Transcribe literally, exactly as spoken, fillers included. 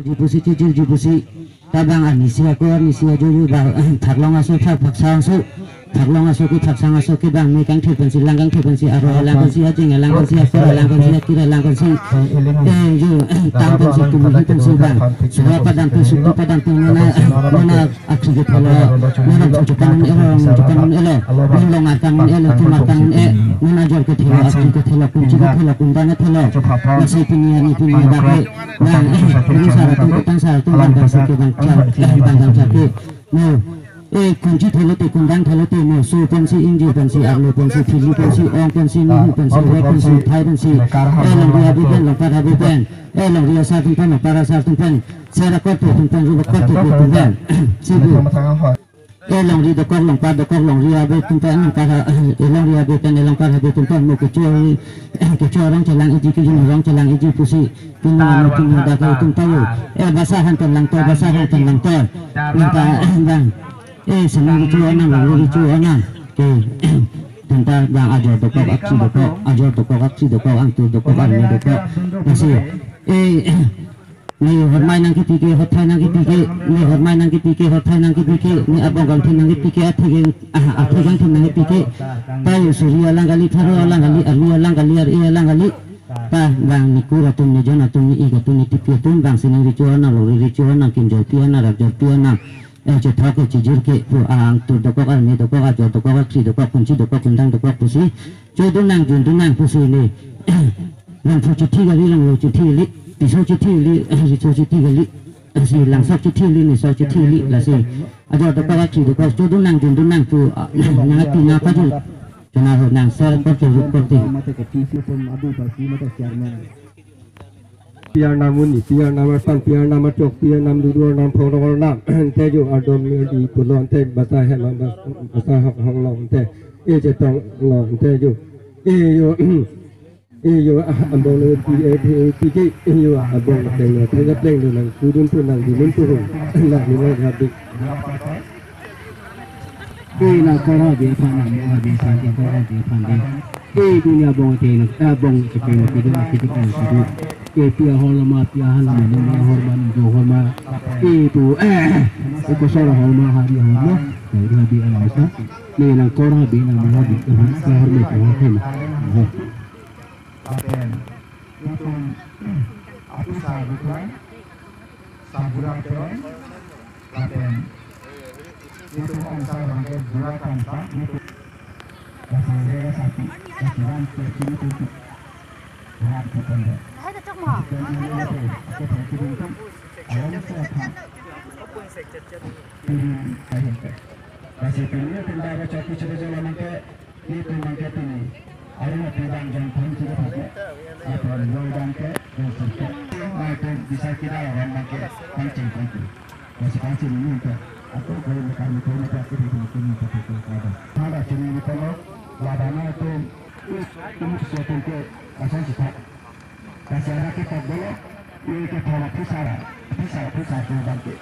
Ji pusi chijir ji pusi. Tabang anisi ako anisi ajojo bang, thaklong aso thak phaksang aso. Thaklong aso ke phaksang aso ke bang me kangthir pensi lang kangthir pensi aro lang pensi ajing lang pensi akor lang pensi akir lang pensi. Eh, jo, tang pensi tumuli pensi bang. Sura padam pensi tu padam pensi mana, mana aksi ke thelo, mana cucu kanun elo, cucu kanun elo, mana longar kanun elo, cumar kanun e, mana jor ke thelo, aksi ke thelo, kunci ke thelo, kundang ke thelo. Masih pini ani pini ada ke. Bang, eh, ini saratung ketang saratung bang bang sake bang cak, eh, bang bang cak ke. No. Eh, kunci thelo te kundang thelo te no. Su pensi inju pensi arlo pensi phili pensi ong pensi nuhu pensi re pensi thai pensi. Eh, longri abi pen longpar abi pen. Eh, longri asar tum pen longpar asar tum pen. Sera korte tum pen ruba korte tum pen. Sibu. Eh, longri dokok longpar dokok longri abi tum pen longpar ha-, eh, longri abi pen longpar abi tum pen mo kecho, eh, kecho rong chelang iji kejun rong chelang iji pusi. Pinu ano pinu dak tum tayo. Eh, basa han pen lang to, basa han pen lang to. Minta, eh, bang. Eh, senang ricu anang, longri ricu anang. Ke, tum ta bang ajor dokok aksi dokok, ajor dokok aksi dokok, angtur dokok arni dokok. Masih, eh, ne hormai nangkepi ke, hothai nangkepi ke, ne hormai nangkepi ke, hothai nangkepi ke, ne abong kangthin nangkepi ke, athe ke, ah, athe kangthin nangkepi ke. Tayo suri alang kali, tharo alang kali, arni alang kali, ar-e alang kali. Ta bang ne kur atum, ne jon atum, ne ik atum, ne tipi atum, bang senang ricu anang, longri ricu anang, kinjorpi anang, rakjorpi anang. Eh, chethok ke chijir ke pu angtur dokok, arni dokok, ajor dokok, aksi dokok, kunci dokok, kundang dokok pusi. Chodun nang, jundun nang pusi ne. Langphu chithi kali, langlo chithi kali, piso chithi kali, eh, riso chithi kali, eh, si langsok chithi kali, nesok chithi kali, lasi. Ajor dokok aksi dokok, chodun nang, jundun nang pu, ah, nang ati nang pajul. Chona ho nang ser korte rup korte. Mate ke T C tum adu basi mate chairman. Pi arnam uni, pi arnam arpan, pi arnam achok, pi arnam dudu, arnam phongrong arnam. Ante jo adom ni di pulo ante basa helo, bas-, basa hok hong lo ante. E chetong lo ante jo. E jo, e jo, ah, ambong lo pi, eh, pi, eh, pi ke, e jo, ah, ambong lo pleng lo, pleng lo, pleng lo, nang kudun tu, nang dunun tu, nang dunun hadik. Ke nang kora di aphan, nang mo di aphan, ke kora di aphan di. Ke dunia bong te nang, eh, bong te ke nang, ke dunia ke te ke nang, ke du. Ke pi ahor lama, pi ahor lama, ni ahor ma, ni ahor ma. Ke tu, eh, ke kosor ahor ma, hari ahor ma. Nang di abi alam sa. Ne nang kora di, nang mo di, eh, ahor me, ahor ke nang. Lapen, itum, api sa bukan, sabura keren, lapen, itum ongsa bangke bura kansa, itum, lapen rega sapi, lapen ram, itum, itum, ram, itum, itum. Hai, kacok mo. Itum, itum, itum, itum, itum. Alam sa tha. Itum, itum, itum. Lasi pini itum dara chaki chiri jala mangke, itum mangke pini. Aru ma pidang jong thang chiri thang ke. Apa lo bangke, jong sirke. Ma itum bisa kida orang mangke, pangcheng pangcheng. Lasi pangcheng ini ke. Atau kalau mereka itu mereka itu itu itu itu itu ada. Ada chini ini kalau, ladana itum, itum siatum ke, asal sita. Lasi ada kita boleh, ini ke thana pusara, pusara, pusara tu bangke.